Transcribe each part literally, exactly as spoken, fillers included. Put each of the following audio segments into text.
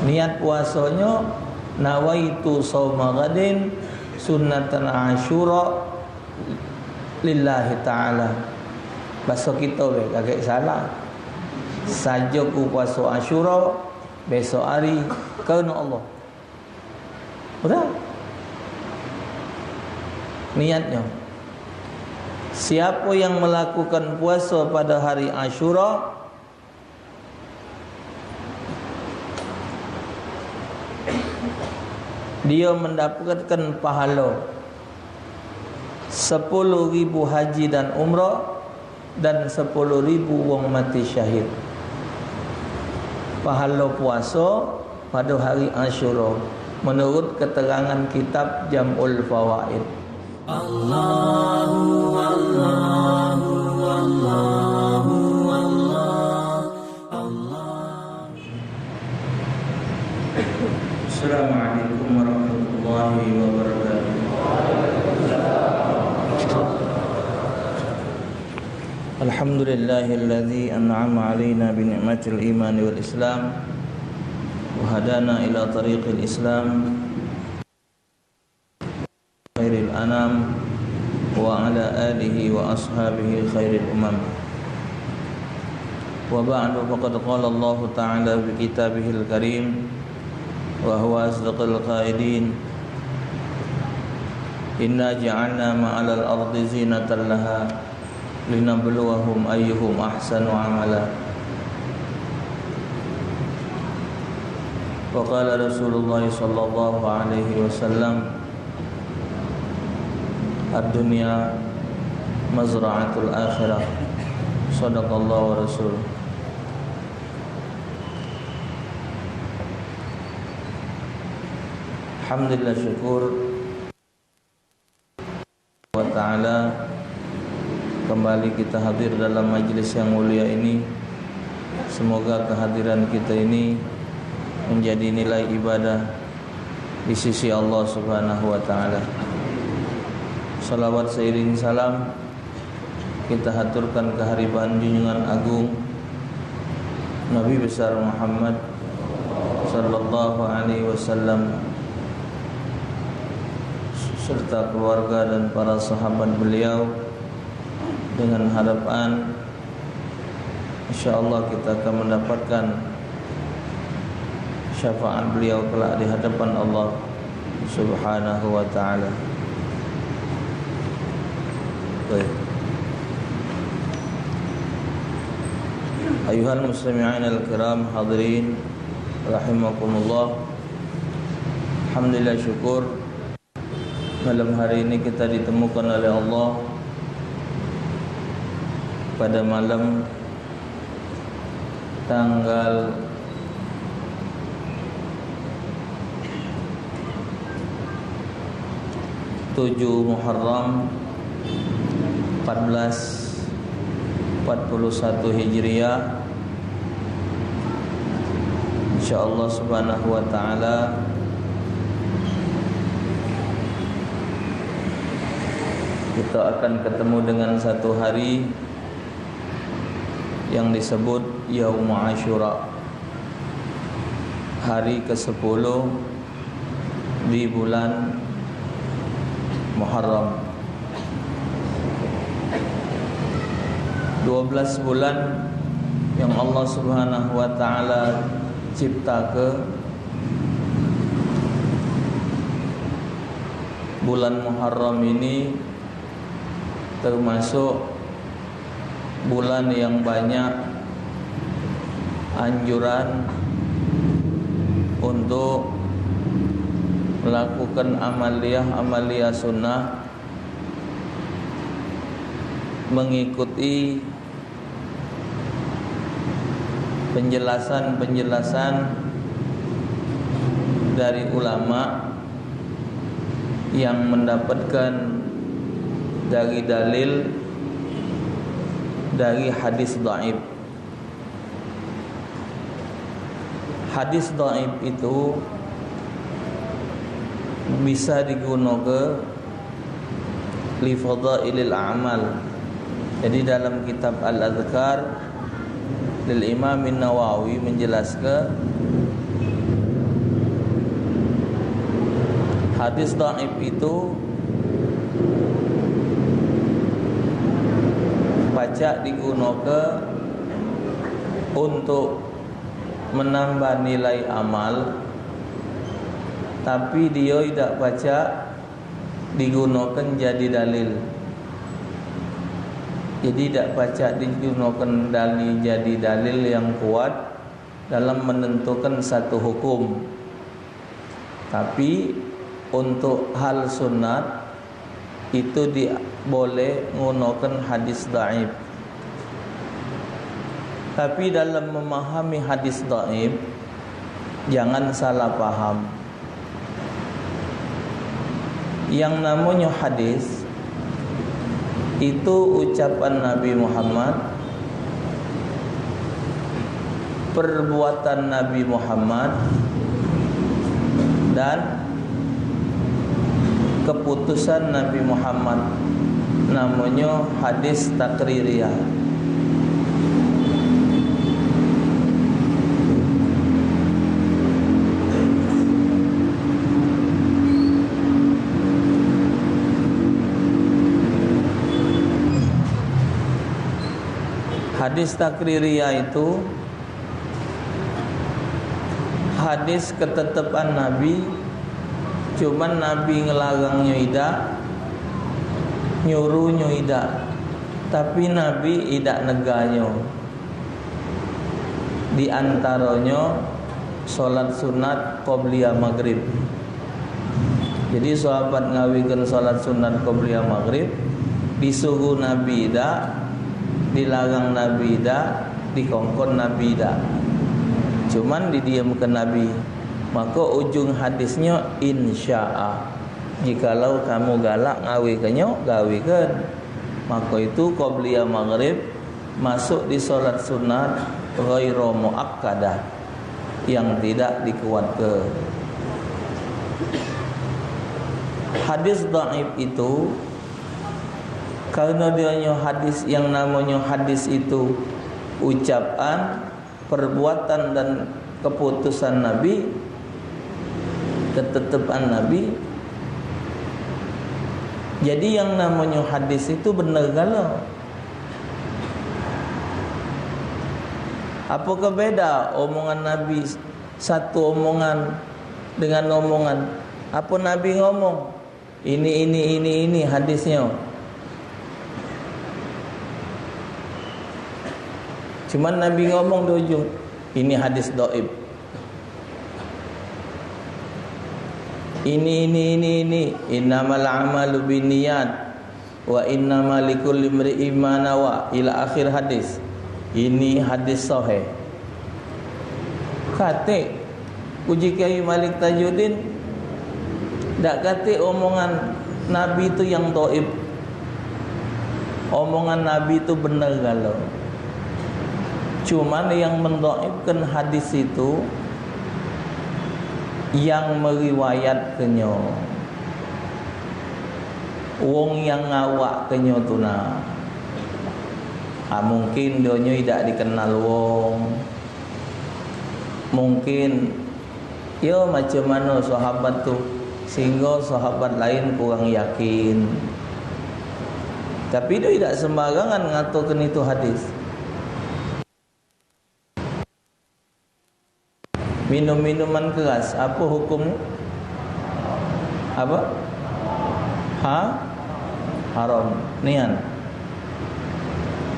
Niat puasonyo, "Nawaitu shauma ghadin sunnatan Asyura lillahi ta'ala." Baso kito be, kagek salah. "Sajo ku puaso Asyura besok hari kareno Allah." Udah. Niatnyo. Siapo yang melakukan puaso pada hari Asyura, dio mendapatkan pahalo sepuluh ribu haji dan umrah dan sepuluh ribu wong mati syahid. Pahalo puaso pado hari Asyura, menurut keterangan kitab Jam'ul Fawaid. Allahu, Allahu, Allahu, Allah, Allah. Assalamualaikum warahmatullahi wabarakatuh. Alhamdulillahilladzi an'ama alaina bi ni'matil imani wal islam wa hadana ila tariqil islam. Khairil anam wa ala alihi wa ashabihi khairil umam. Wa ba'du, faqad qala Allahu ta'ala fi kitabihil karim wa huwa asdaqul qailin, "Inna ja'alna ma'alal ardi zinatan laha linabluwahum ayyuhum ahsanu amala." Wa qala Rasulullah sallallahu alaihi wasallam, "Ad-dunya mazra'atul akhirah." Sadaqallahu wa rasuluh. Alhamdulillah, syukur wa ta'ala, kembali kita hadir dalam majlis yang mulia ini. Semoga kehadiran kita ini menjadi nilai ibadah di sisi Allah Subhanahu wa ta'ala. Salawat seiring salam kita haturkan kehariban junjungan agung Nabi besar Muhammad sallallahu alaihi wasallam serta keluarga dan para sahabat beliau, dengan harapan insyaallah kita akan mendapatkan syafaat beliau kelak di hadapan Allah Subhanahu wa ta'ala. Baik. Ayuhal mustami'in al-kiram, hadirin rahimakumullah. Alhamdulillah, syukur, malam hari ini kita ditemukan oleh Allah pada malam tanggal tujuh Muharram empat belas empat puluh satu Hijriah. Insyaallah Subhanahu wa ta'ala, kita akan ketemu dengan satu hari yang disebut Yaum Ashura, hari kesepuluh di bulan Muharram. Dua belas bulan yang Allah Subhanahu wa ta'ala ciptake, bulan Muharram ini termasuk bulan yang banyak anjuran untuk melakukan amaliah-amaliah sunnah, mengikuti penjelasan-penjelasan dari ulama yang mendapatkan dari dalil dari hadis dhaif. Hadis dhaif itu bisa digunoke li fadailil a'mal. Jadi, dalam kitab Al-Adhkar lil Imam Nawawi menjelaske Hadis dhaif itu pacak digunoke untuk menambah nilai amal, tapi dio idak pacak digunoke jadi dalil. Jadi, idak pacak digunoke dali-, jadi dalil yang kuat dalam menentukan satu hukum. Tapi untuk hal sunat itu di-, boleh ngunoken hadis dhaif. Tapi dalam memahami hadis dhaif, jangan salah paham. Yang namonyo hadis itu ucapan Nabi Muhammad, perbuatan Nabi Muhammad, dan keputusan Nabi Muhammad. Namonyo hadis takririyah. Hadis takririyah itu hadis ketetepan Nabi, cuman Nabi ngelarangnyo idak, nyuruhnyo idak, tapi Nabi idak neganyo. Di antaronyo solat sunat qobliyah maghrib. Jadi, sahabat ngawikan solat sunat qobliyah maghrib, disuruh Nabi idak, dilarang Nabi idak, dikongkon Nabi idak. Cuman didiamkan Nabi. Maka ujung hadisnyo, "Insya'a." Jikalau kamu galak ngawikanyo, gawikan. Maka itu qobliyah maghrib masuk di solat sunat ghaira muakkadah, yang tidak dikuatke. Hadis dhaif itu, karena dianyo hadis, yang namonyo hadis itu ucapan, perbuatan, dan keputusan Nabi, ketetepan Nabi. Jadi, yang namonyo hadis itu bener galo. Apakah beda omongan Nabi, satu omongan dengan omongan? Apa Nabi ngomong, "Ini, ini, ini, ini hadisnyo"? Cuman Nabi ngomong di ujung, "Ini hadis dhaif." Ini, ini, ini, ini. "Innamal a'malu binniyat, wa innama likulli imri'in ma nawa," ila akhir hadis. Ini hadis sahih. Katik, uji Kiai Malik Tajuddin, dak katik omongan Nabi tu yang dhaif. Omongan Nabi tu bener galo. Cuman yang mendhaifkan hadis itu yang meriwayatkenyo. Wong yang ngawakkenyo tu nah. Ah, mungkin donyo idak dikenal wong. Mungkin, yo, macam mano sahabat tu, sehingga sahabat lain kurang yakin. Tapi dio idak sembarangan ngatokan itu hadis. Minum minuman keras, apa hukumnyo? Apa? Ha? Haram. Nian.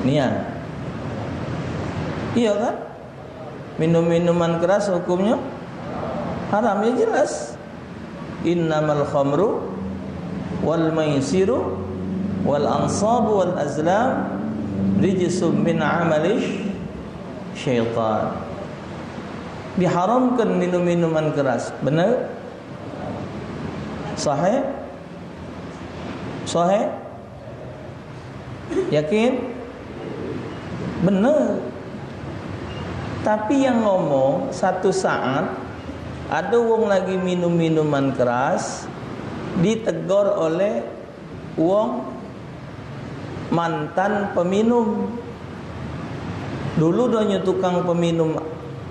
Nian. Iyo kan? Minum minuman keras hukumnyo haram, ya jelas. "Innamal khamru wal maisiru wal ansabu wal azlam rijsum min amalish syaitan." Diharamkan minum-minuman keras. Bener? Sahih? Sahih? Yakin? Bener. Tapi yang ngomong, satu saat ado wong lagi minum minuman keras, ditegor oleh wong mantan peminum. Dulu donyo tukang peminum,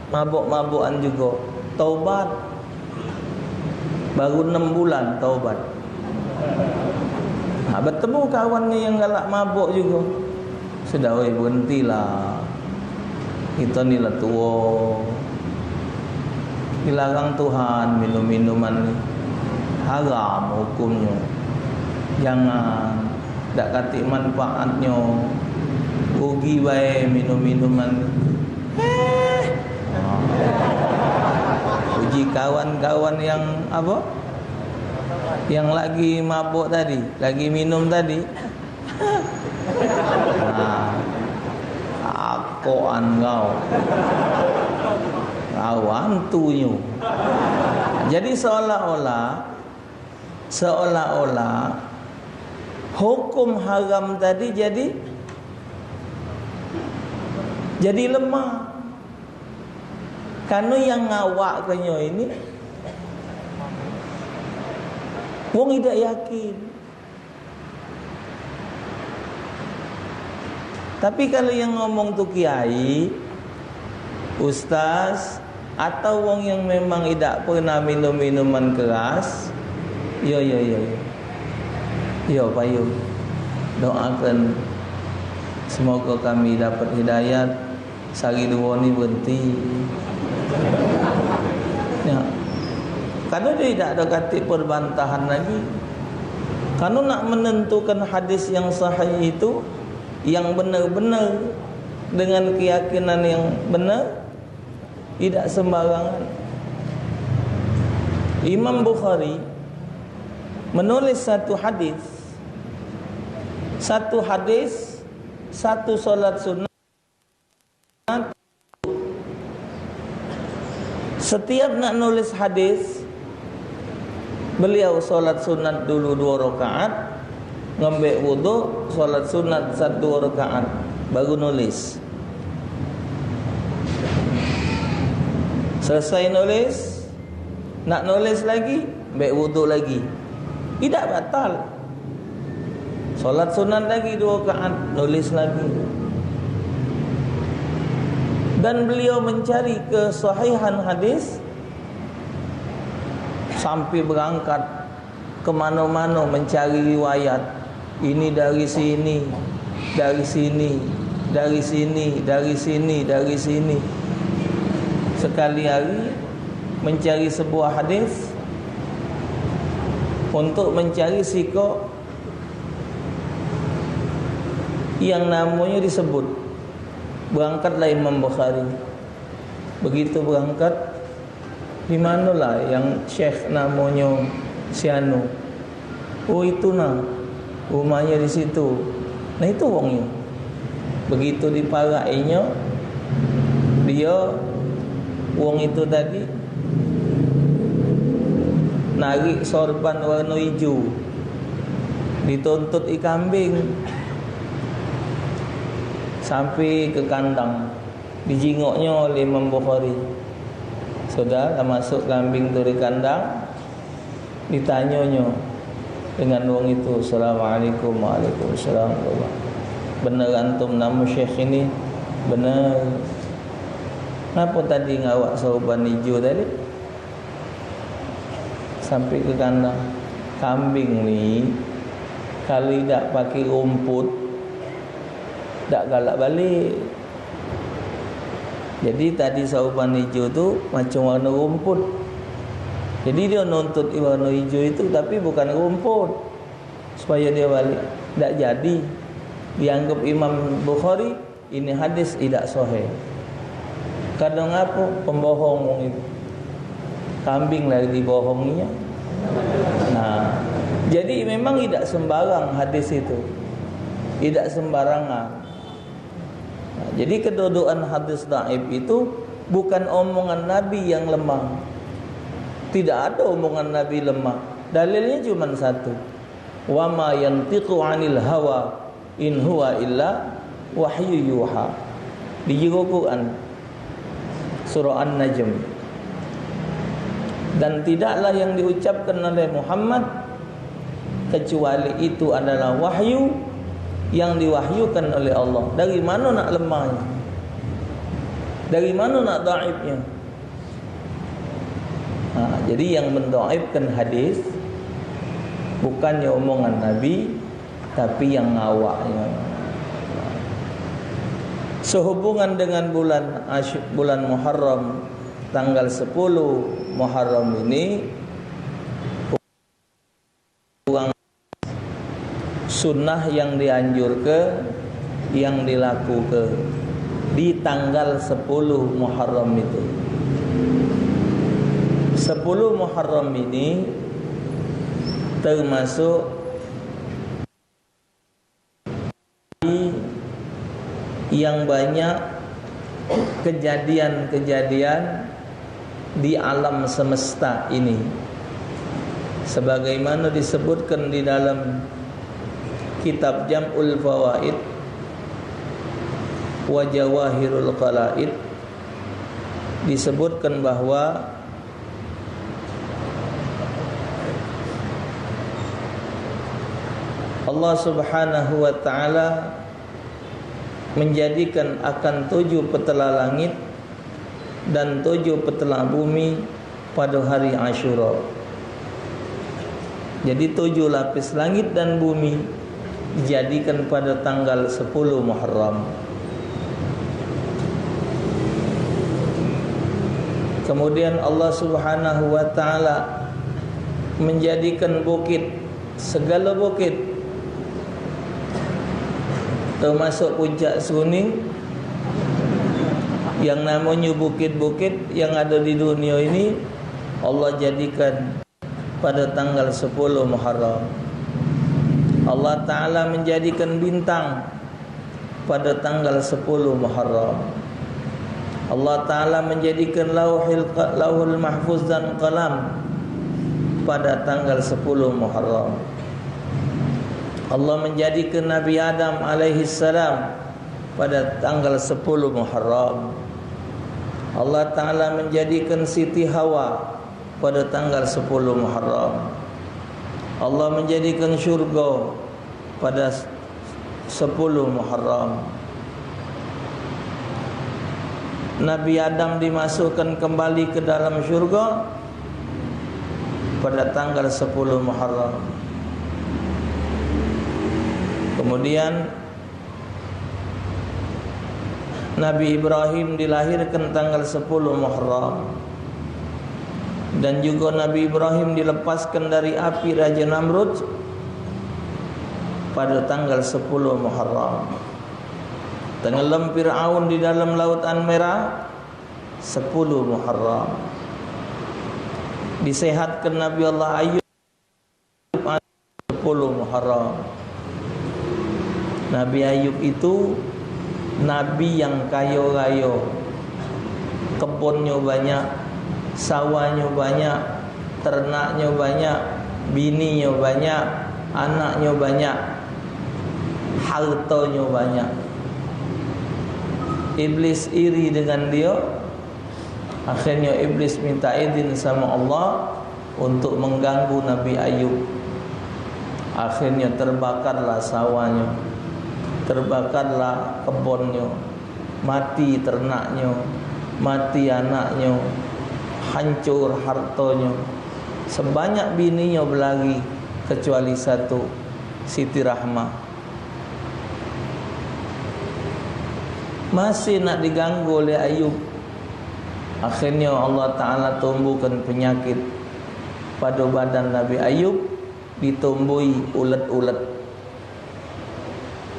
mabok-mabokan jugo. Taubat. Baru enam bulan taubat. Ha, betemu kawannyo yang galak mabok jugo. Sudah, oi, berhentilah. Kito ni lah tuo. Dilarang Tuhan minum-minuman ni. Haram hukumnyo. Jangan. Dak katik manfaatnyo. Rugi bae minum-minuman ni. Eh. Ha. Uji kawan-kawan yang apo? Yang lagi mabok tadi, lagi minum tadi. Nah, akoan kau. Kau antunyo. Jadi seolah-olah, seolah-olah hukum haram tadi jadi, jadi lemah. Karena yang ngawak kenyo ini wong idak yakin. Tapi kalau yang ngomong tu kiai, ustaz, atau wong yang memang idak pernah minum minuman keras, yo, yo, yo, yo. Yo, payu. Doakan semoga kami dapat hidayat. Sehari dua ni berhenti. Ya. Karena dia tidak ada katik perbantahan lagi. Karena nak menentukan hadis yang sahih itu, yang benar-benar dengan keyakinan yang benar, tidak sembarangan. Imam Bukhari menulis satu hadis, satu hadis, satu solat sunat. Setiap nak nulis hadis, beliau solat sunat dulu dua rakaat, ngambek wuduk, solat sunat satu rakaat, baru nulis. Selesai nulis, nak nulis lagi, ambek wuduk lagi. Idak batal. Solat sunat lagi dua rakaat, nulis lagi. Dan beliau mencari kesahihan hadis sampai berangkat ke mano-mano mencari riwayat. Ini dari sini, dari sini, dari sini, dari sini, dari sini. Sekali hari mencari sebuah hadis untuk mencari sikok yang namonyo disebut. Berangkatlah Imam Bukhari. Begitu berangkat, di manolah yang syekh namonyo si anu? Oh, itu nah, rumahnyo di situ. Nah, itu wongnyo. Begitu diparak inyo, dio, wong itu tadi, narik sorban warno ijo, dituntut i kambing sampai ke kandang. Dijingoknyo oleh Imam Bukhari. Sudah lah masuk kambing tu di kandang, ditanyonyo dengan wong itu, "Assalamualaikum." "Waalaikumsalam." "Bener antum namo syekh ini?" "Bener." "Ngapo tadi ngawak sorban ijo tadi?" Sampai ke kandang. Kambing ni, kalau idak pakai rumput, dak galak balik. Jadi, tadi sorban ijo tu macam warna rumput. Jadi, dia nuntut warna ijo itu, tapi bukan rumput. Supaya dia balik. Dak jadi. Dianggap Imam Bukhari, ini hadis idak sahih. Kadang apa? Pembohong wong itu. Kambing lah dibohonginya. Nah, jadi memang idak sembarang hadis itu. Idak sembarangan. Nah, jadi kedudukan hadis dhaif itu bukan omongan Nabi yang lemah. Tidak ada omongan Nabi lemah. Dalilnya cuma satu. "Wa ma yantiqu 'anil hawa, in huwa illa wahyu yuha." Di jero Quran, surah An-Najm. "Dan tidaklah yang diucapkan oleh Muhammad kecuali itu adalah wahyu yang diwahyukan oleh Allah." Dari mana nak lemahnya? Dari mana nak dhaifnya? Ha, Jadi, yang mendoaifkan hadis bukannya omongan Nabi, tapi yang ngawaknya. Sehubungan dengan bulan Asy-, bulan Muharram, tanggal sepuluh Muharram ini, sunnah yang dianjurke, yang dilakuke di tanggal sepuluh Muharram itu. Sepuluh Muharram ini termasuk yang banyak kejadian-kejadian di alam semesta ini, sebagaimana disebutkan di dalam kitab Jam'ul Fawaid wa Jawahirul Qalaid, disebutkan bahwa Allah Subhanahu wa Ta'ala menjadikan akan tujuh petela langit dan tujuh petela bumi pada hari Asyura. Jadi, tujuh lapis langit dan bumi dijadikan pada tanggal sepuluh Muharram. Kemudian, Allah Subhanahu wa Ta'ala menjadikan bukit, segala bukit, termasuk puncak Suning, yang namanya bukit-bukit yang ada di dunia ini, Allah jadikan pada tanggal sepuluh Muharram. Allah Ta'ala menjadikan bintang pada tanggal sepuluh Muharram. Allah Ta'ala menjadikan Lauhil, Lauhul Mahfuz dan Qalam pada tanggal sepuluh Muharram. Allah menjadikan Nabi Adam alaihissalam pada tanggal sepuluh Muharram. Allah Ta'ala menjadikan Siti Hawa pada tanggal sepuluh Muharram. Allah menjadikan syurga pada sepuluh Muharram. Nabi Adam dimasukkan kembali ke dalam syurga pada tanggal sepuluh Muharram. Kemudian, Nabi Ibrahim dilahirkan tanggal sepuluh Muharram. Dan juga Nabi Ibrahim dilepaskan dari api Raja Namrud pada tanggal sepuluh Muharram. Tenggelam Firaun di dalam Lautan Merah, sepuluh Muharram. Disehatkan Nabi Allah Ayub, sepuluh Muharram. Nabi Ayub itu nabi yang kayo rayo. Kebonnyo banyak, sawahnyo banyak, ternaknyo banyak, bininyo banyak, anaknyo banyak, hartonyo banyak. Iblis iri dengan dio. Akhirnyo Iblis minta izin sama Allah untuk mengganggu Nabi Ayub. Akhirnyo terbakarlah sawahnyo, terbakarlah kebonnyo, mati ternaknyo, mati anaknyo, hancur hartonyo. Sebanyak bininyo belari, kecuali satu, Siti Rahmah. Masih nak diganggu oleh Ayub. Akhirnyo Allah Ta'ala tumbuhkan penyakit pada badan Nabi Ayub, ditumbuhi ulet-ulet.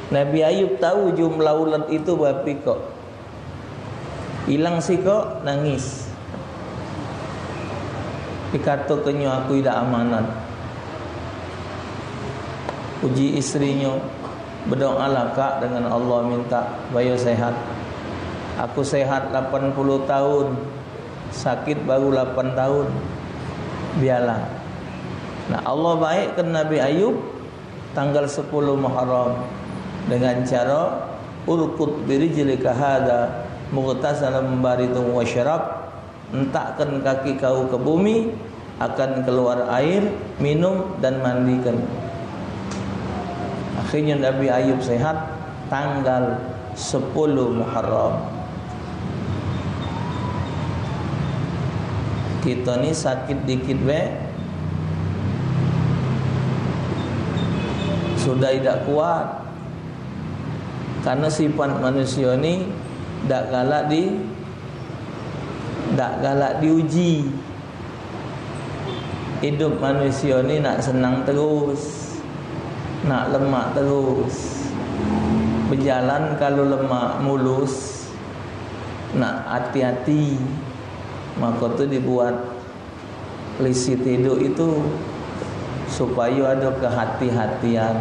Nabi Ayub tahu jumlah ulet itu berapa ikok. Ilang sikok, nangis. Dikatokenyo, "Aku idak amanat." Uji istrinyo, "Bedoalah, Kak, dengan Allah, minta bayo sehat." "Aku sehat lapan puluh tahun, sakit baru lapan tahun." Biarlah. Nah, Allah baikkan Nabi Ayub tanggal sepuluh Muharram dengan cara, "Urkud birijlika hadza mughtasalan baridun wa syarab." Entakkan kaki kau ke bumi, akan keluar air, minum dan mandikan. Akhirnya Nabi Ayub sehat tanggal sepuluh Muharram. Kito ni sakit dikit be sudah idak kuat. Karena sifat manusia ni dak galak di dak galak diuji. Hidup manusia ni nak senang terus, nak lemak terus. Bejalan kalau lemak mulus, nak hati-hati. Maka tu dibuat lisi tiduk itu supaya ada kehati-hatian.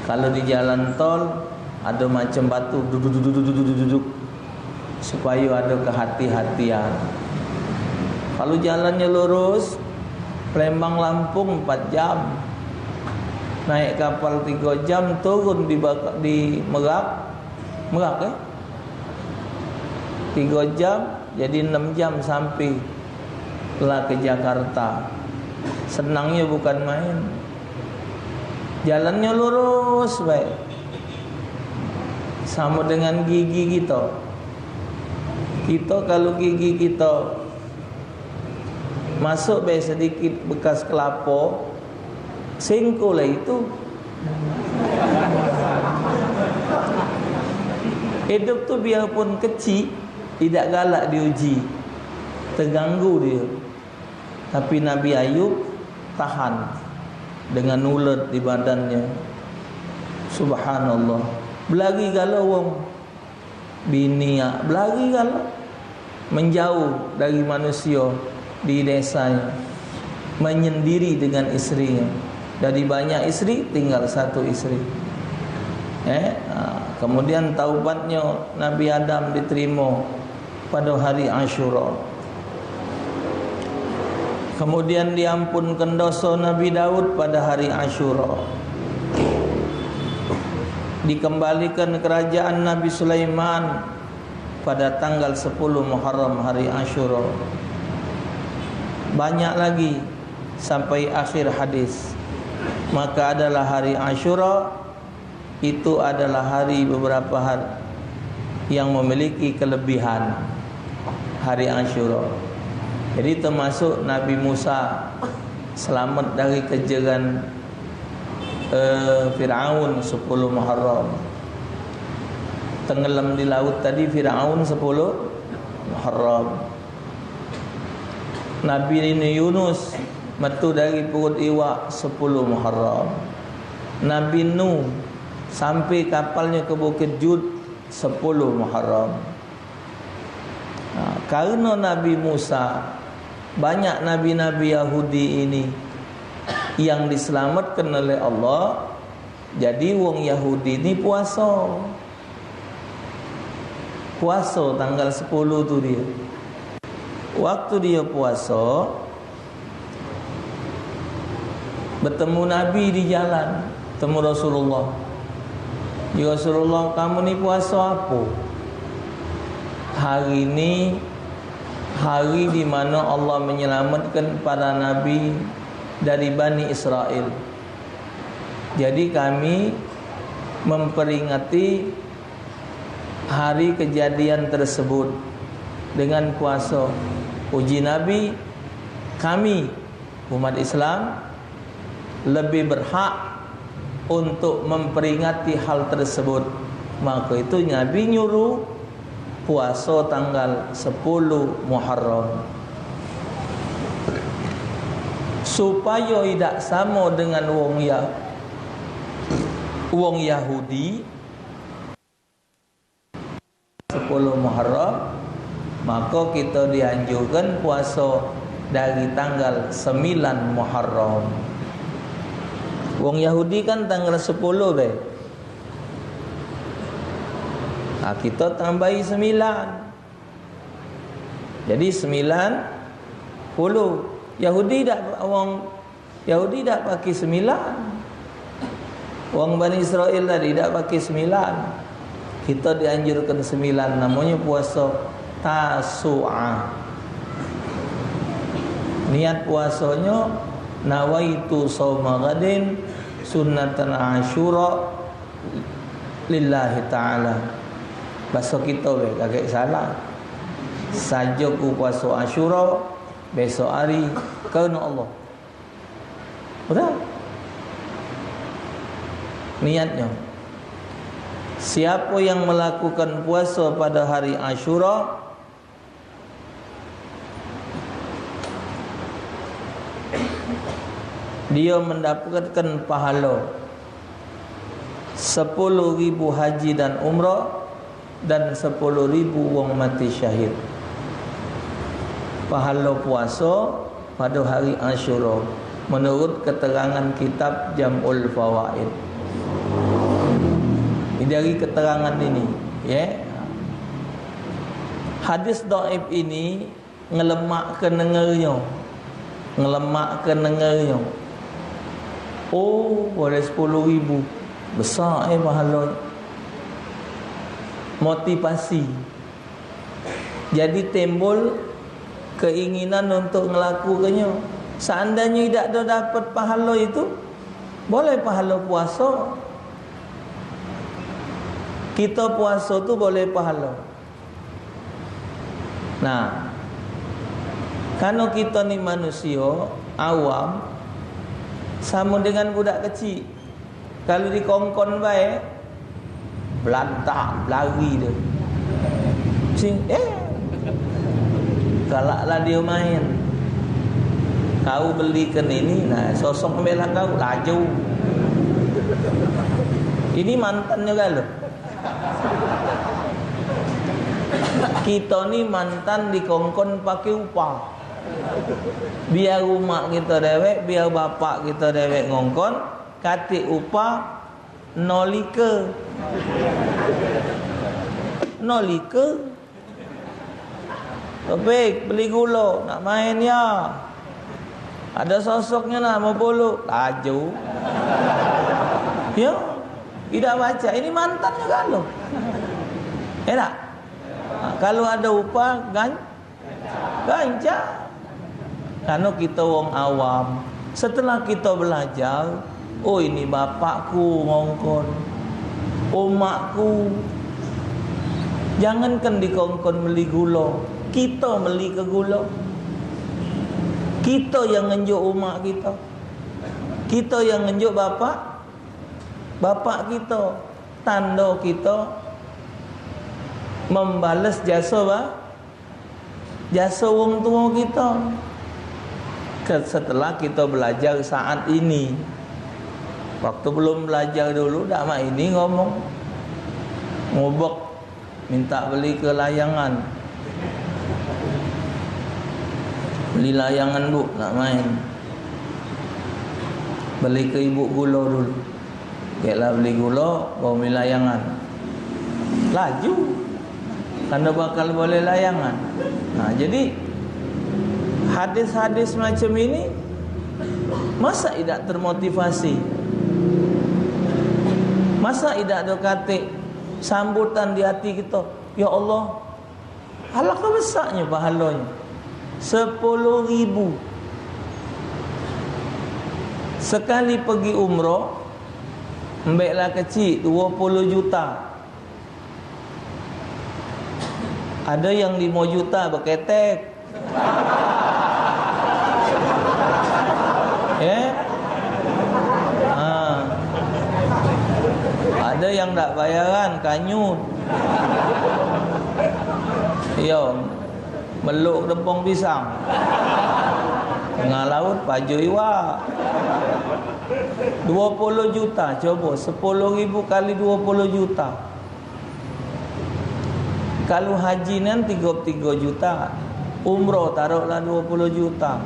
Kalau di jalan tol ada macam batu, duduk, duduk, duduk, duduk, duduk, supaya ada kehati-hatian. Kalau jalannya lurus, Palembang Lampung empat jam. Naik kapal tiga jam, turun di Baka-, di Merak. Merak, eh? Tiga jam, jadi enam jam sampai lah ke Jakarta. Senangnya bukan main. Jalannya lurus baik. Sama dengan gigi kita. Kita kalau gigi kita masuk baik sedikit bekas kelapo, singko lah itu. Hidup tu biarpun kecil, tidak galak diuji. Terganggu dia. Tapi Nabi Ayub tahan dengan ulet di badannya. Subhanallah. Belagi galo wong. Bini, ah, belari galo. Menjauh dari manusia di desanya. Menyendiri dengan istrinya. Dari banyak isteri, tinggal satu isteri. Eh, ah, kemudian taubatnya Nabi Adam diterima pada hari Ashura. Kemudian diampunkan dosa Nabi Daud pada hari Ashura. Dikembalikan kerajaan Nabi Sulaiman pada tanggal sepuluh Muharram, hari Ashura. Banyak lagi sampai akhir hadis. Maka adalah hari Ashura itu adalah hari beberapa hari yang memiliki kelebihan hari Ashura. Jadi termasuk Nabi Musa selamat dari kejaran, eh, Firaun sepuluh Muharram. Tenggelam di laut tadi Firaun sepuluh Muharram. Nabi Yunus metu dari perut iwak sepuluh Muharram. Nabi Nuh sampai kapalnya ke Bukit Jud sepuluh Muharram. Ha, karena Nabi Musa, banyak nabi-nabi Yahudi ini yang diselamatkan oleh Allah, jadi wong Yahudi ni puasa. Puasa tanggal sepuluh tu dia. Waktu dia puasa, betemu Nabi di jalan, temu Rasulullah. "Ya Rasulullah, kamu ni puasa apa?" "Hari ni hari di mana Allah menyelamatkan para nabi dari Bani Israel. Jadi kami memperingati hari kejadian tersebut dengan puasa." Uji Nabi, kami, umat Islam, lebih berhak untuk memperingati hal tersebut. Maka itu Nabi nyuruh puasa tanggal sepuluh Muharram. Supaya idak sama dengan wong Ya-, wong Yahudi, sepuluh Muharram, maka kita dianjurkan puasa dari tanggal sembilan Muharram. Wong Yahudi kan tanggal sepuluh be. Nah, kita tambahi sembilan. Jadi sembilan puluh. Yahudi dak, wong Yahudi dak pakai sembilan. Wong Bani Israel tadi dak pakai sembilan. Kita dianjurkan sembilan, namanya puasa Tasu'ah. Niat puasanya, "Nawaitu sauma ghadin sunnatan Asyura lillahi ta'ala." Bahasa kita be, kagek salah. Saja ku puasa Asyura, besok hari karena Allah. Betul? Niatnya. Siapa yang melakukan puasa pada hari Ashura, dia mendapatkan pahala sepuluh ribu haji dan umrah dan sepuluh ribu wong mati syahid. Pahalo puaso pado hari Asyura, menurut keterangan kitab Jam'ul Fawaid. Ini dari keterangan ini, ya. Hadis dhaif ini ngelemakkan dengarnyo. Ngelemakkan dengarnyo. Oh, boleh sepuluh ribu. Besar, eh, pahalonyo. Motivasi. Jadi timbul keinginan untuk ngelakukannyo. Seandainya idak do dapat pahalo itu, boleh pahalo puaso. Kita puaso tu boleh pahalo. Nah, karena kita ni manusia awam, sama dengan budak kecil. Kalau dikongkon bae, belantak, belari dia. Sing, eh, galaklah dia main. Kau belikan ini, nah, sosok membela kau, laju. Ini mantannya galo. Kita ni mantan dikongkon pakai upah. Biar umak kita dewek, biar bapak kita dewek ngongkon, katik upah nol ike. Nol ike. Topik, beli gulo, nak main ya. Ada sosoknya nak mau bolu, laju. Ya, tidak baca. Ini mantannya galo. Enak. Nah, kalau ada upah, gan Gancang. Karena kita wong awam. Setelah kita belajar, oh, ini bapakku ngongkon, umakku. Jangankan dikongkon meli gulo, kita meli ke gulo. Kita yang ngenjuk umak kita. Kita yang ngenjuk bapak, bapak kita. Tando kita membales jasa ba-, jasa wong tua kita. Ke-, setelah kita belajar saat ini. Waktu belum belajar dulu, dak mak ini ngomong. Ngubek, minta beli ke layangan. Beli layangan, Bu, nak main. Beli ke ibu gulo dulu. Kek lah beli gulo, baru beli layangan. Laju. Karena bakal boleh layangan. Nah, jadi hadis-hadis macam ini, masa idak termotivasi? Masa idak ada katik sambutan di hati kita? Ya Allah, alangkah besarnya pahalanya. Sepuluh ribu. Sekali pergi umrah, embeklah kecil, dua puluh juta. Ada yang lima juta beketek. Eh? Ha. Ada yang dak bayaran, kanyut. Iyo, meluk dempong pisang. Tengah laut, pajuk iwak. Dua puluh juta, coba, sepuluh ribu kali dua puluh juta. Kalu haji nian tigo, tigo juta, umroh taruhlah dua puluh juta,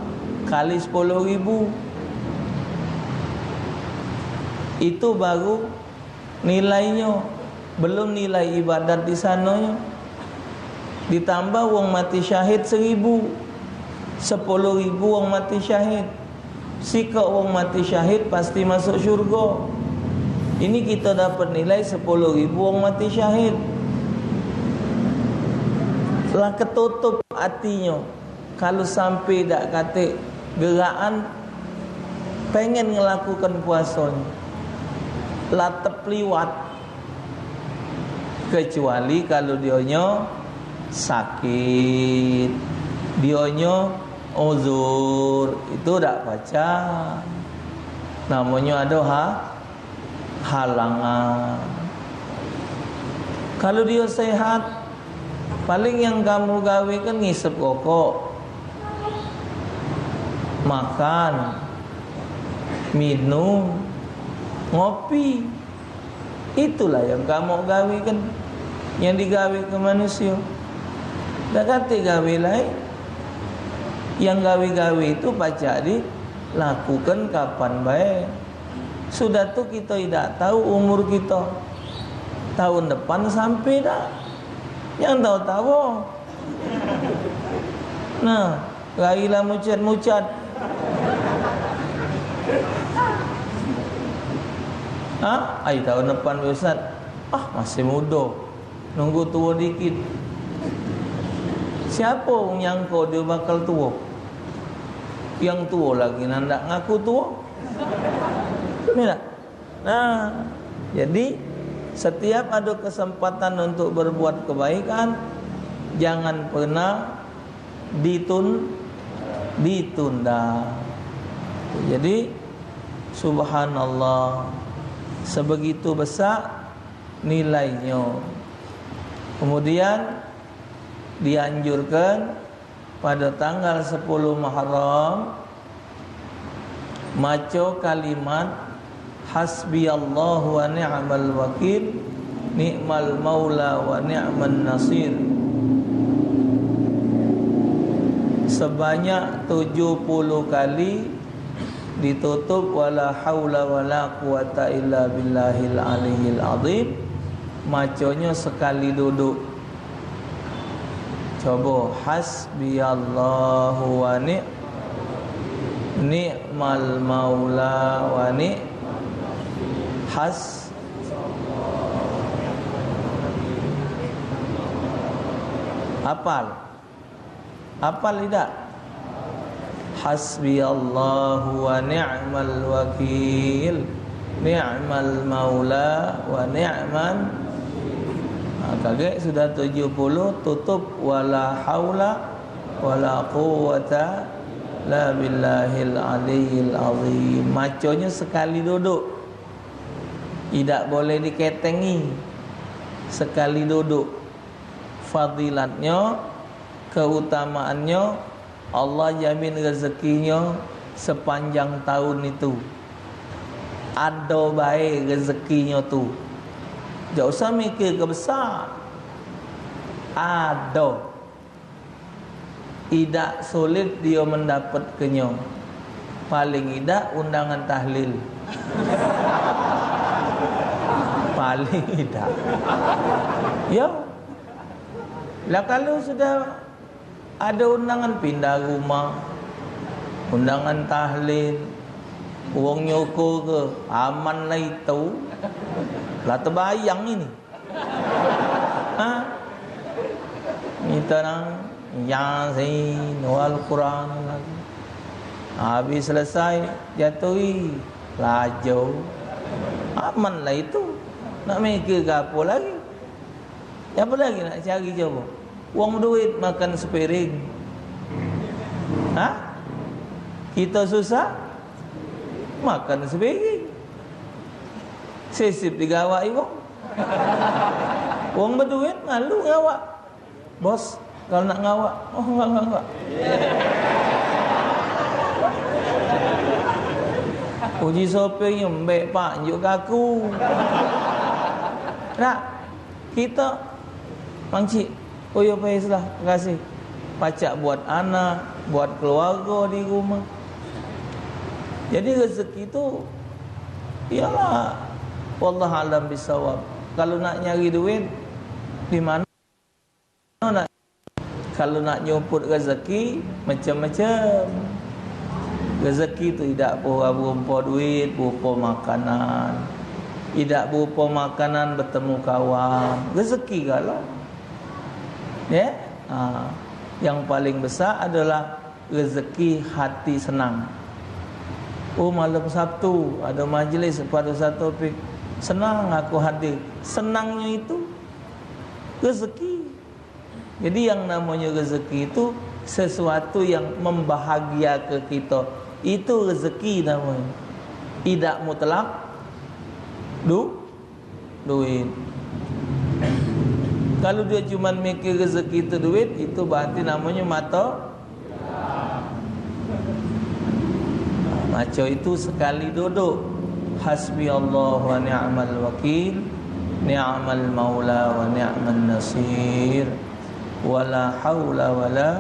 kali sepuluh ribu. Itu baru nilainyo, belum nilai ibadat di sanonyo. Ditambah wong mati syahid seribu, sepuluh ribu wong mati syahid. Sikok wong mati syahid pasti masuk syurga. Ini kita dapat nilai sepuluh ribu wong mati syahid. Lah ketutup atinyo. Kalu sampe dak katek gerakan pengen ngelakukan puaso ni, lah tepliwat. Kecuali kalu dionyo sakit, dionyo uzur, itu dak pacak. Namonyo ado ha-, halangan. Kalu dio sehat, paling yang kamu gawe kan ngisep rokok, makan, minum, ngopi. Itulah yang kamu gawe kan, yang digawe ke manusia. Dak kate gawe lain. Yang gawe-gawe itu pacak dilakukan kapan bae. Sudah tu kita idak tahu umur kita. Tahun depan sampai dak? Yang tahu-tahu. Nah, rai lah mucat-mucat. Ha? Ai, tahun depan, Ustaz. Ah, masih muda. Nunggu tua dikit. Siapa nyangka dia bakal tua? Yang tua lagi nak ngaku tua. Ni tak? Nah, jadi setiap ada kesempatan untuk berbuat kebaikan, jangan pernah ditun-, ditunda. Jadi, subhanallah, sebegitu besar nilainyo. Kemudian, dianjurkan pada tanggal sepuluh Muharram, maco kalimat, "Hasbiyallahu wa ni'mal wakil, ni'mal maula wa ni'man nasir," sebanyak tujuh puluh kali, ditutup, "Wala haula wala quwata illa billahil aliyil azim." Maconyo sekali duduk. Coba, "Hasbiyallahu wa ni-, ni'mal maula wa ni-, has-," apal? Apal idak? "Hasbiyallahu wa ni'mal wakil, ni'mal maula wa ni'man." Ha, kagek sudah tujuh puluh, tutup, "Wala haula wala quwwata illa billahil aliyil azim." Maconyo sekali duduk. Idak boleh diketengi. Sekali duduk. Fadilatnyo, keutamaannyo, Allah jamin rezekinyo sepanjang tahun itu. Ado bae rezekinyo tu. Dak usah mikir ke besak. Ado. Idak sulit dio mendapatkenyo. Paling idak undangan tahlil. Paling idak. Yo. Lah, kalu sudah ado undangan pindah rumah, undangan tahlil, wong nyoko ke, aman lah itu. Lah, tebayang ini. Ha? Kita nang Yasin, wal Quran lagi. Habis selesai, jatuhi, lajo. Aman lah itu. Nak mikir ke apa lagi? Apa lagi nak cari coba? Wong duit makan sepiring. Ha? Kita susah, makan sepiring. Sisip digawai wong. Wong beduit malu ngawak. "Bos, kalu nak ngawak." "Oh, enggak, enggak, enggak." Uji sopirnyo, "Mbek, Pak, njuk ke aku." Nak, kita, "Mang Cik." "Oh, yo, Pak, sudah, makasih." Pacak buat anak, buat keluarga di rumah. Jadi, rezeki tu, iyalah, wallah alam bisawab. Kalu nak nyari duit, di mano nak? Kalu nak nyumput rezeki, macam-macam. Rezeki tu idak berupa duit, berupa makanan. Idak berupa makanan, betemu kawan. Rezeki galo. Ya? Ha. Yang paling besar adalah rezeki hati senang. Oh, malam Sabtu ada majlis pada satu pik. Senang aku hadir. Senangnya itu rezeki. Jadi, yang namanya rezeki itu Sesuatu yang membahagiake kito, itu rezeki namonyo. Idak mutlak du-, duit. Kalu dio cuman mikir rezeki tu duit, itu berarti namonyo mato. Maco itu sekali duduk, "Hasbi Allah wa ni'mal wakil, ni'mal maula wa ni'man nasir, wala haula wala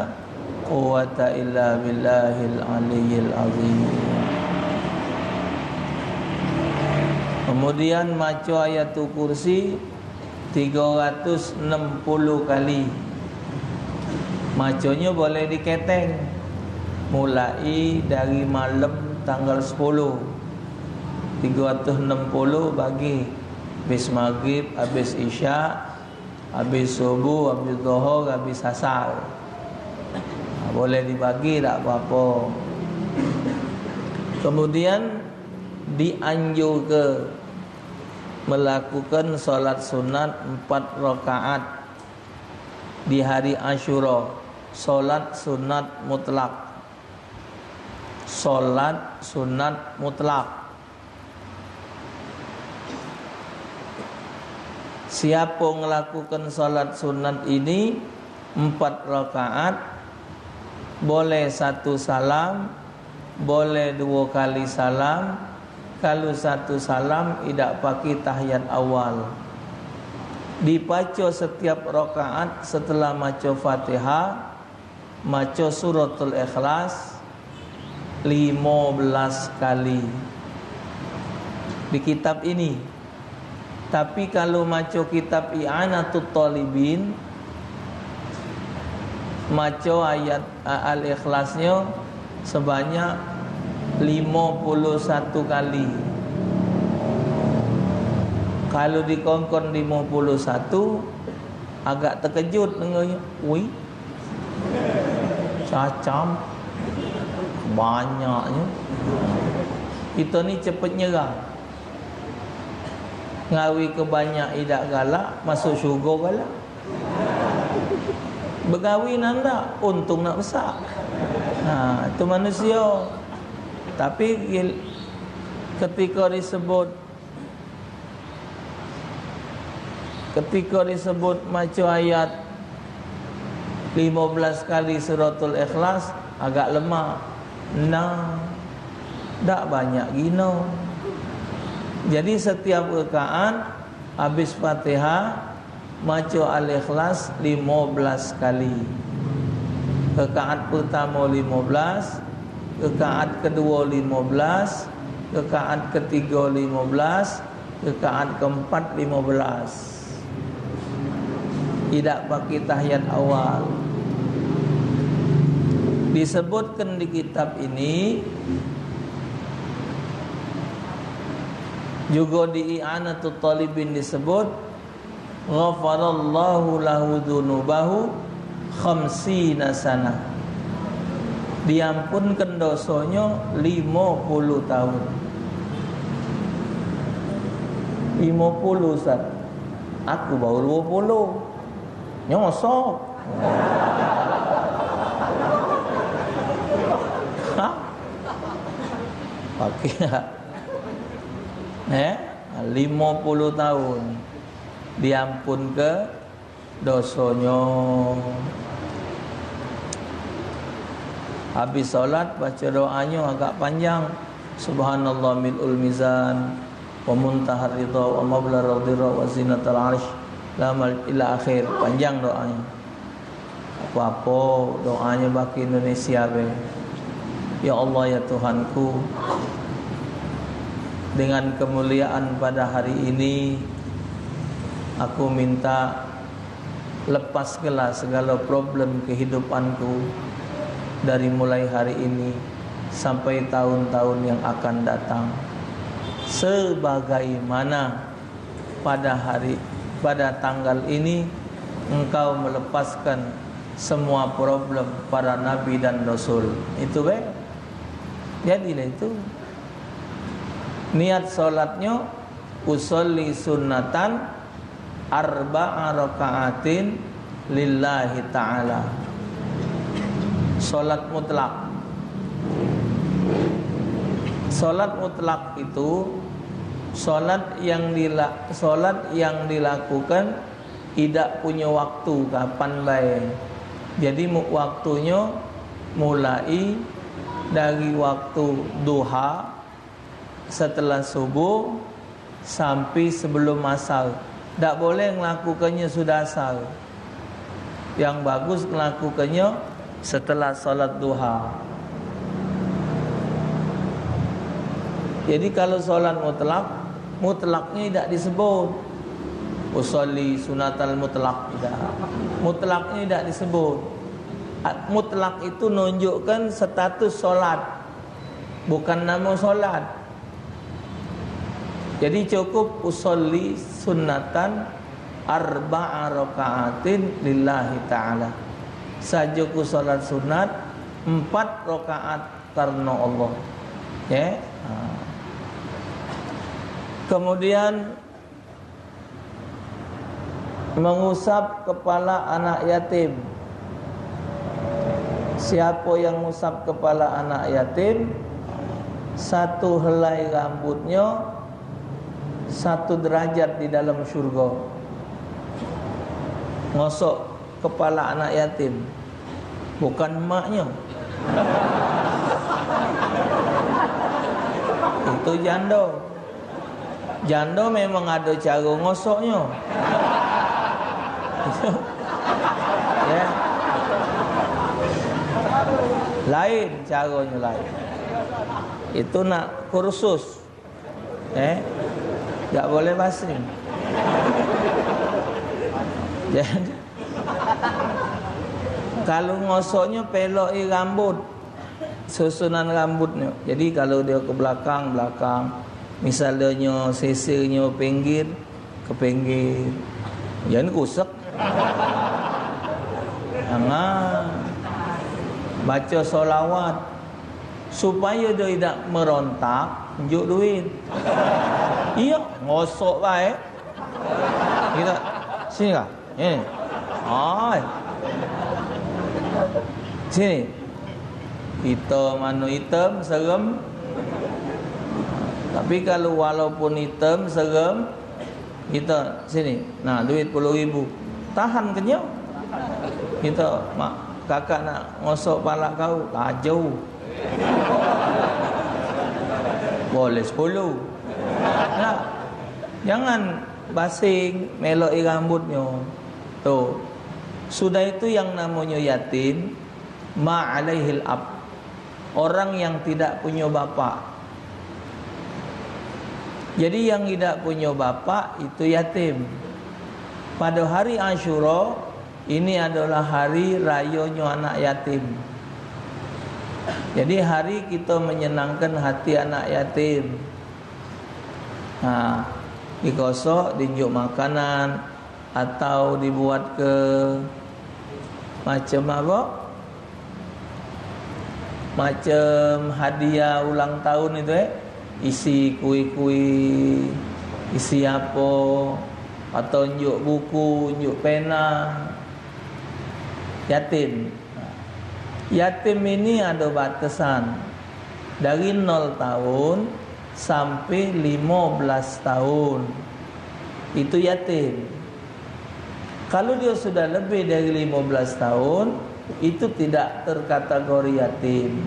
quwwata illa billahil aliyyil azim." Kemudian maco Ayatul Kursi tigo ratus enam puluh kali. Maconyo boleh diketeng, mulai dari malem tanggal sepuluh. Tigo ratus enam puluh bagi, habis maghrib, habis isya, habis subuh, habis dohor, habis asar. Nah, boleh dibagi, dak apo-apo. Kemudian dianjurke melakukan salat sunat empat rakaat di hari Asyura, salat sunat mutlak. Salat sunat mutlak. Siapo ngelakukan salat sunat ini empat rakaat, boleh satu salam, boleh duo kali salam. Kalu satu salam, idak pake tahiyat awal. Dipaco setiap rakaat setelah maco Fatihah, maco Suratul Ikhlas limo belas kali di kitab ini. Tapi kalu maco kitab I'anatut Talibin, maco ayat, a, Al-Ikhlasnyo sebanyak limo puluh satu kali. Kalu dikongkon limo puluh satu, agak tekejut dengarnyo. Ui, cacam banyaknyo. Kito ni cepet nyerah. Ngawi ke banyak idak galak, masuk syurga galak. Begawi nak ndak, untung nak besak. Nah, itu manusia. Tapi gil-, ketika disebut, ketika disebut maco ayat limo belas kali Suratul Ikhlas, agak lemak. Nah, dak banyak gino. Jadi, setiap rakaat habis Fatihah, maco Al-Ikhlas limo belas kali. Rakaat pertamo limo belas, rakaat keduo limo belas, rakaat ketigo limo belas, rakaat keempat limo belas. Idak pake tahiyat awal. Disebutkan di kitab ini, jugo di I'anatut Talibin disebut, "Ghafarallahu lahu dzunubahu khamsina sanah." Diampunkan dosonyo limo puluh tahun. Limo puluh, Ustaz. Aku baru duo puluh. Nyosok. Hah? Pakai. Eh? Limo puluh tahun diampunke dosonyo. Habis solat, baca doanyo agak panjang. "Subhanallah mil'ul mizan, wa muntahar ridha, wa mablagha ridha, wa zinatal arsh, la mal-," ila akhir. Panjang doanyo. Apo-apo doanyo bak Indonesia be. Ya Allah, ya Tuhanku, dengan kemuliaan pada hari ini, aku minta lepas gela segalo problem kehidupanku dari mulai hari ini sampai tahun-tahun yang akan datang. Sebagaimana pada hari, pada tanggal ini engkau melepaskan semua problem para nabi dan rasul. Itu be. Jadilah itu. Niat solatnyo, "Usolli sunnatan arba'a raka'atin lillahi ta'ala." Solat mutlak. Solat mutlak itu solat yang dila-, solat yang dilakukan idak punyo waktu kapan bae. Jadi, mu-, waktunyo mulai dari waktu duha, setelah subuh sampai sebelum asar. Dak boleh ngelakukannyo sudah asar. Yang bagus ngelakukannyo setelah salat duha. Jadi, kalau salat mutlak, mutlaknyo idak disebut. Usolli sunatal mutlak, idak. Mutlaknyo idak disebut. A-, mutlak itu nunjukkan status salat, bukan namo salat. Jadi, cukup usolli sunnatan arba'a raka'atin lillahi ta'ala. Sajo ku salat sunat empat rakaat karno Allah. Ya. Ha. Kemudian, mengusap kepala anak yatim. Siapo yang ngusap kepala anak yatim, satu helai rambutnyo satu derajat di dalam syurga. Ngosok kepala anak yatim, bukan emaknyo. Itu jando. Jando memang ado caro ngosoknyo. Ya. Lain caronyo, lain. Itu nak kursus. Eh? Dak boleh basing. Jadi, kalu ngosoknyo peloki rambut, susunan rambutnyo. Jadi, kalu dio ke belakang, belakang. Misalnyo sisirnyo pinggir, ke pinggir. Jangan kusek. Jangan. Baco solawat. Supayo dio idak merontak, njuk duit. Iyo, ngosok bae. Kita, sini kah? Ini. Oi. Sini. Item, anu item, serem. Tapi kalu walaupun item, serem, kita sini. Nah, duit puluh ribu. Tahan kenyo. Kita, mak, kakak nak ngosok palak kau, laju. Boleh sepuluh. Nah, jangan basing, meloki rambutnyo. Tu. Sudah itu yang namonyo yatim, ma alaihil ab. Orang yang tidak punyo bapak. Jadi, yang idak punyo bapak itu yatim. Pado hari Asyura, ini adalah hari rayonyo anak yatim. Jadi, hari kito menyenangkan hati anak yatim. Nah, dikosok, dinjuk makanan, atau dibuat ke macam apa? Macam hadiah ulang tahun itu, eh. Isi kue-kue, isi apa, atau njuk buku, njuk pena. Yatim. Yatim ini ada batasan. Dari nol tahun sampai lima belas tahun. Itu yatim. Kalau dia sudah lebih dari lima belas tahun, itu tidak terkategori yatim.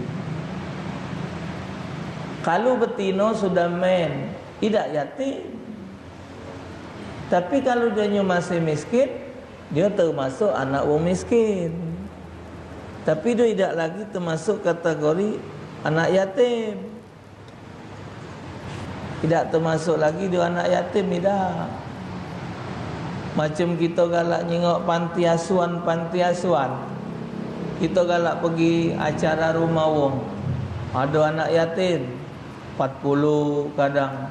Kalau betino sudah men, tidak yatim. Tapi kalau dia masih miskin, dia termasuk anak wong miskin. Tapi dia tidak lagi termasuk kategori anak yatim. Tidak termasuk lagi dia anak yatim, tidak. Macam kita galak nyingok panti asuhan, panti asuhan. Kita galak pergi acara rumah wong. Ada anak yatim, empat puluh kadang.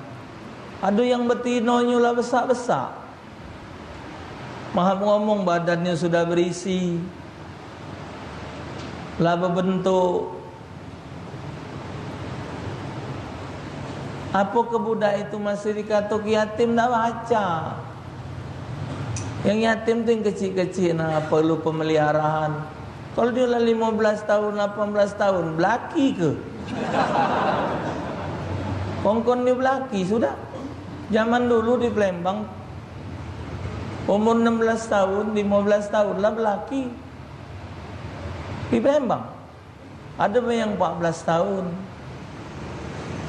Ada yang betinonyo lah besak-besak. Mahap ngomong, badannyo sudah berisi, lah bebentuk. Apo ke budak itu masih dikatuk yatim? Dak baca. Yang yatim tu yang kecik-kecik, nah, perlu pemeliharaan. Kalu dio la limo belas taun, lapan belas taun, belaki ke? Kongkon dio belaki sudah. Zaman dulu di Palembang, umur enam belas taun, limo belas taun la belaki. Di Palembang. Ado be yang empat belas taun.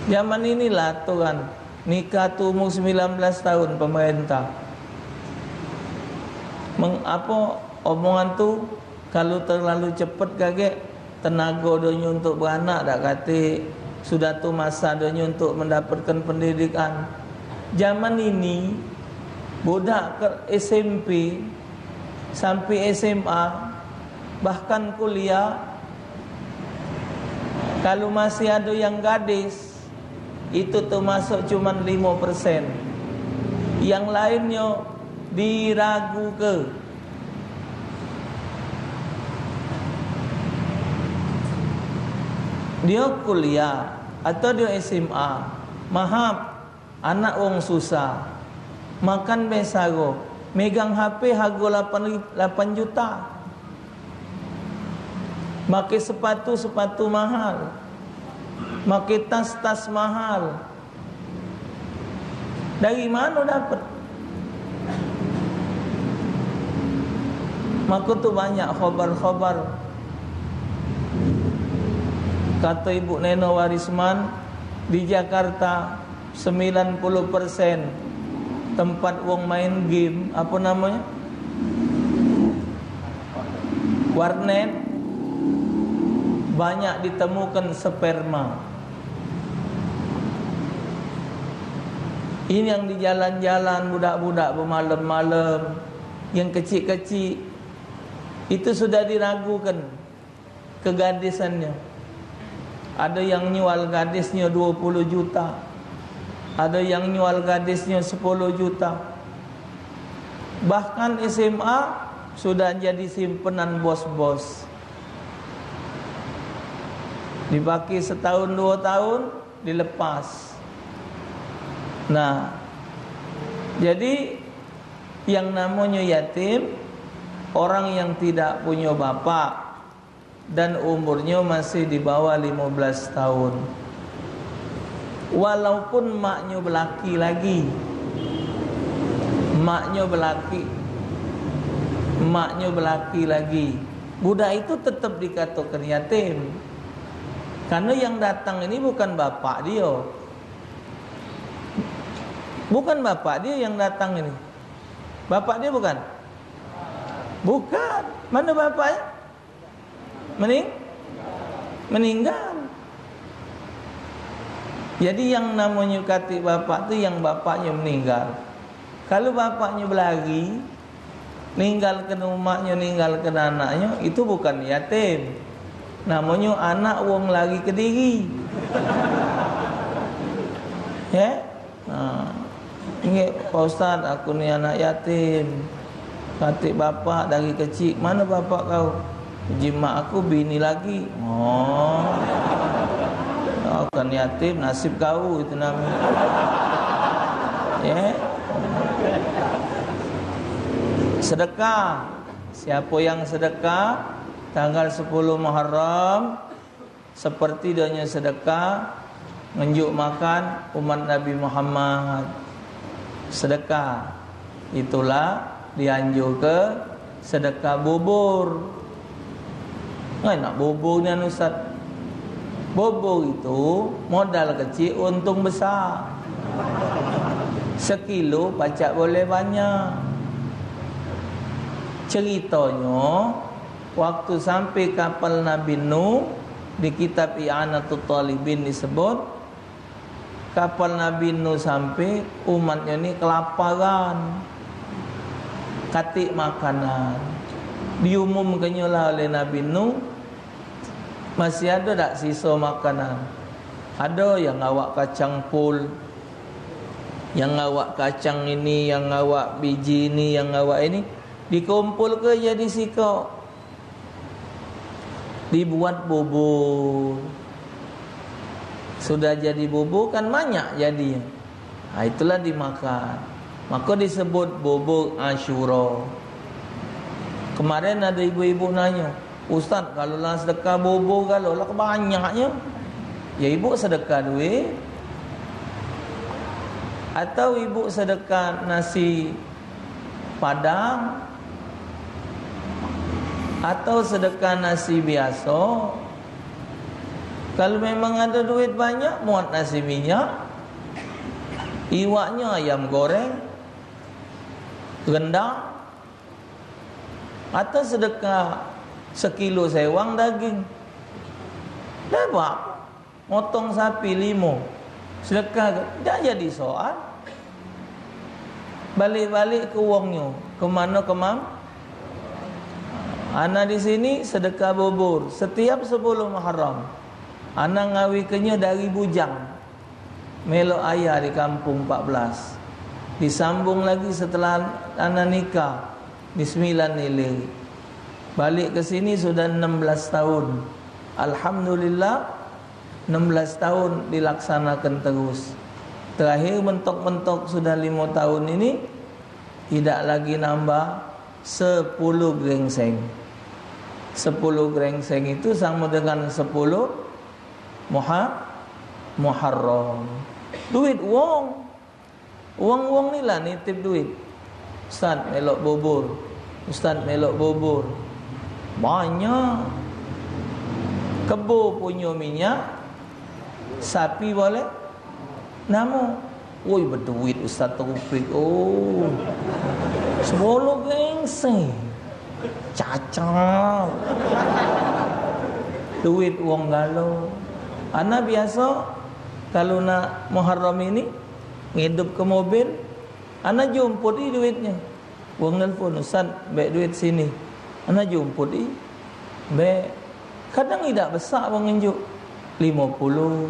Zaman inilah aturan nikah tu umur sembilan belas taun pemerintah. Meng-, apo, omongan tu, kalu terlalu cepet kagek, tenago donyo untuk beranak dak katik, sudah tu masa donyo untuk mendapatkan pendidikan. Zaman ini, budak ke S M P sampai S M A, bahkan kuliah, kalu masih ado yang gadis, itu termasuk cuman limo persen. Yang lainnyo diraguke. Dio kuliah atau dio S M A, mahap, anak wong susah, makan be saro, megang H P hargo lapan ri-, lapan juta. Make sepatu, sepatu mahal. Make tas, tas mahal. Dari mano dapet? Mako tu banyak khobar-khobar. Kato Ibu Neno Warisman, di Jakarta sembilan puluh persen tempat wong main game, apo namonyo? Warnet, banyak ditemukan sperma. Ini yang di jalan-jalan, budak-budak bemalem-malem, yang kecik-kecik, itu sudah diragukan kegadisannyo. Ado yang nyual gadisnyo dua puluh juta. Ado yang nyual gadisnyo sepuluh juta. Bahkan S M A sudah jadi simpenan bos-bos. Dipake setahun dua tahun, dilepas. Nah, jadi yang namonyo yatim, orang yang tidak punyo bapak dan umurnyo masih di bawah limo belas tahun. Walaupun maknyo belaki lagi, maknyo belaki, maknyo belaki lagi, budak itu tetap dikatakan yatim. Karena yang datang ini bukan bapak dia. Bukan bapak dia yang datang ini. Bapak dia bukan? Bukan. Mana bapaknya? Mening-, meninggal. Jadi yang namonyo katik bapak tu yang bapaknyo meninggal. Kalu bapaknyo belari, ninggalkan umaknyo, ninggalkan anaknyo, itu bukan yatim. Namonyo anak wong lari kediri. Ya? Ha. Ingat, "Pak Ustaz, aku ni anak yatim. Katik bapak dari kecik, mano bapak kau?" "Jimak aku bini lagi." Oh. Kau kan yatim, nasib kau itu namanya. Ya. Sedekah. Siapa yang sedekah tanggal sepuluh Muharram, seperti dia sedekah ngenjuk makan umat Nabi Muhammad. Sedekah itulah dianjurke sedekah bubur. Ngai nak bubur nian, Ustaz? Bubur itu modal kecil, untung besar. Sekilo pacak boleh banyak. Ceritonyo, waktu sampai kapal Nabi Nuh, di kitab I'anatut Talibin disebut, kapal Nabi Nuh sampai, umatnyo ni kelaparan, katik makanan. Diumumkannyo lah oleh Nabi Nuh, "Masih ado dak siso makanan?" Ado yang ngawak kacang pul, yang ngawak kacang ini, yang ngawak biji ini, yang ngawak ini. Dikumpulke jadi sikok. Dibuat bubur. Sudah jadi bubur kan banyak jadi. Ha, itulah dimakan. Maka disebut bubur Asyura. Kemarin ada ibu-ibu nanya, "Ustaz, kalu la sedekah bubur galo la banyaknyo." Ya, ibu sedekah duit, atau ibu sedekah nasi padang, atau sedekah nasi biaso. Kalu memang ado duit banyak, muat nasi minyak, iwaknyo ayam goreng, rendang, atau sedekah sekilo sewang daging. Dak apo, motong sapi limo, sedekah, dak jadi soal. Balek-balek ke wongnyo, ke mano kemam. Ana di sini sedekah bubur setiap sepuluh Muharram. Ana ngawikenyo dari bujang. Melok ayah di kampung empat belas. Disambung lagi setelah ana nikah di Sembilan Ilir. Balik ke sini sudah enam belas tahun. Alhamdulillah, enam belas tahun dilaksanakan terus. Terakhir mentok-mentok sudah lima tahun ini, idak lagi nambah sepuluh gerengseng. Sepuluh gerengseng itu sama dengan sepuluh Muha-, Muharram. Duit wong. Wong-wong ni la nitip duit. "Ustaz, melok bubur. Ustaz, melok bubur." Banyak. Kebo punyo minyak, sapi boleh namo. Woi, beduit Ustaz Taufik. Oh. Sepuluh gerengseng. Cacat. Duit wong galo. Ana biaso, kalu nak Muharram ini, ngidup ke mobil, ana jumput i duitnyo. Wong nelpon, "Ustaz, mbek duit sini." Ana jumput i. Mbek. Kadang idak besak wong ngenjuk. Limo puluh.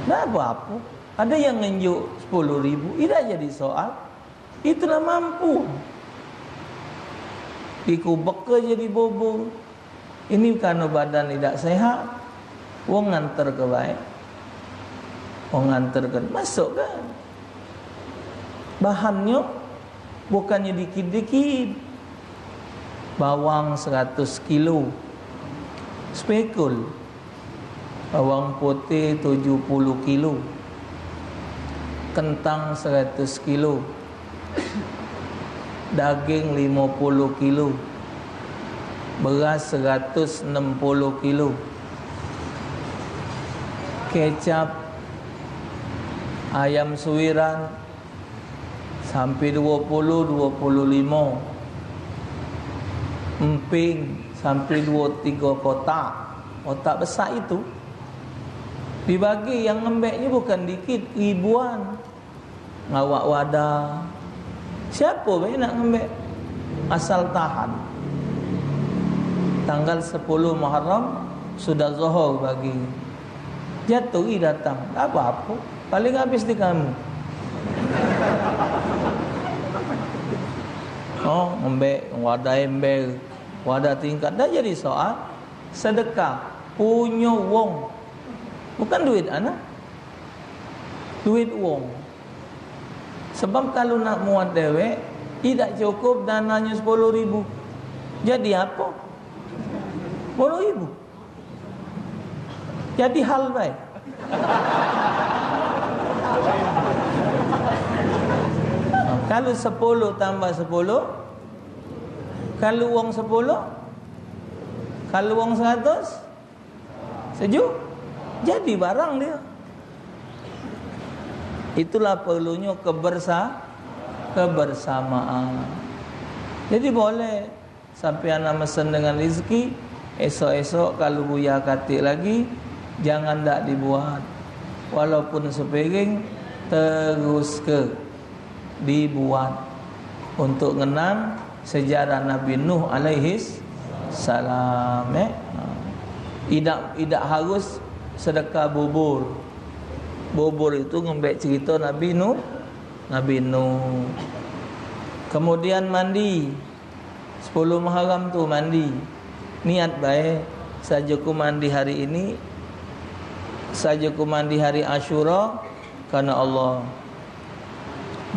Dak apo-apo. Ada yang ngenjuk sepuluh ribu. Idak jadi soal. Itulah mampu. Dikubek ke jadi bubur. Ini karena badan idak sehat. Wong nganter ke bae. Wong nganter ke. Masuk ke. Bahannyo bukannyo dikit-dikit. Bawang seratus kilo. Spekul. Bawang putih tujuh puluh kilo, kentang seratus kilo, daging limo puluh kilo, beras seratus enam puluh kilo, kecap, ayam suiran, sampai dua puluh, dua puluh lima. Emping sampai dua tiga kotak. Kotak besak itu. Dibagi, yang ngembeknyo bukan dikit, ribuan. Ngawak wadah. Siapo be nak ngembek? Asal tahan. Tanggal sepuluh Muharram sudah Zohor bagi. Jaturi datang, dak apo-apo. Paling habis di kamu. Oh, ngembek, wadah ember, wadah tingkat. Dak jadi soal. Sedekah. Punyo wong. Bukan duit anak. Duit wong. Sebab kalu nak muat dewek, idak cukup dananyo sepuluh ribu. Jadi apo? Sepuluh ribu. Jadi hal bae. Kalu sepuluh tambah sepuluh, kalu wong sepuluh, kalu wong seratus, sejuk. Jadi barang dia. Itulah perlunyo kebersa-, kebersamaan. Jadi boleh. Sampe anak mesen dengan rezeki, esok-esok kalu buya katik lagi, jangan dak dibuat. Walaupun sepiring, teruske dibuat untuk ngenang sejarah Nabi Nuh alaihis salam, eh. Idak, idak harus sedekah bubur. Bubur itu ngembek cerita Nabi Nuh, Nabi Nuh. Kemudian mandi. Sepuluh Muharram tu mandi. Niat bae, sajo ku mandi hari ini, sajo ku mandi hari Asyura, karena Allah.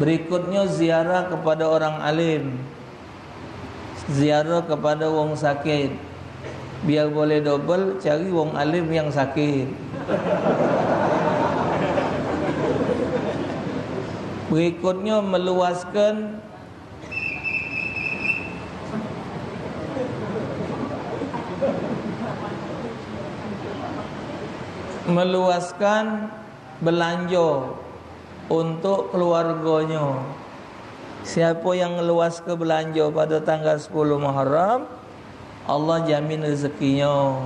Berikutnya ziarah kepada orang alim. Ziarah kepada wong sakit. Biar boleh dobel, cari wong alim yang sakit. Berikutnya, meluaskan, meluaskan belanja untuk keluarganya. Siapa yang ngeluaske belanja pada tanggal sepuluh Muharram, Allah jamin rezekinya.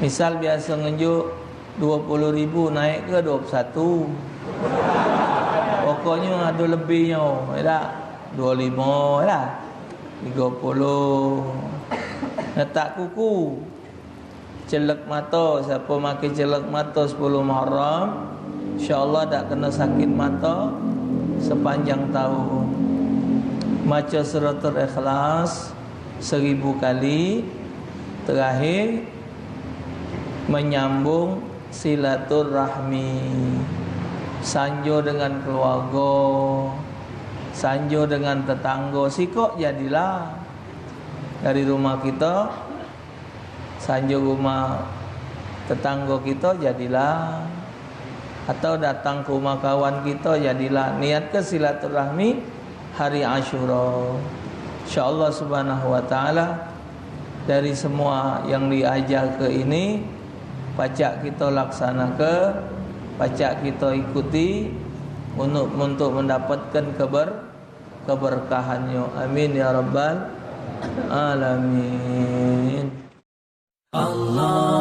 Misal biasa ngenjuk dua puluh ribu, naik ke dua puluh satu. Pokoknya ada lebihnya, ya tak? Dua lima lah. Tiga puluh. Ngetak kuku. Celek mato, siapa makai celek mato sepuluh Muharram, insyaallah dak kena sakit mato sepanjang tahun. Maca suratul Ikhlas seribu kali, terakhir menyambung silaturahmi. Sanjo dengan keluarga, sanjo dengan tetangga, sikok jadilah dari rumah kita. Sanjo rumah tetangga kita jadilah, atau datang ke rumah kawan kita jadilah. Niatke silaturahmi hari Asyura. Insyaallah subhanahu wa taala, dari semua yang diajarke ini, pacak kita laksanake, pacak kita ikuti untuk, untuk mendapatkan keber-, keberkahannya. Amin ya rabbal alamin. Allah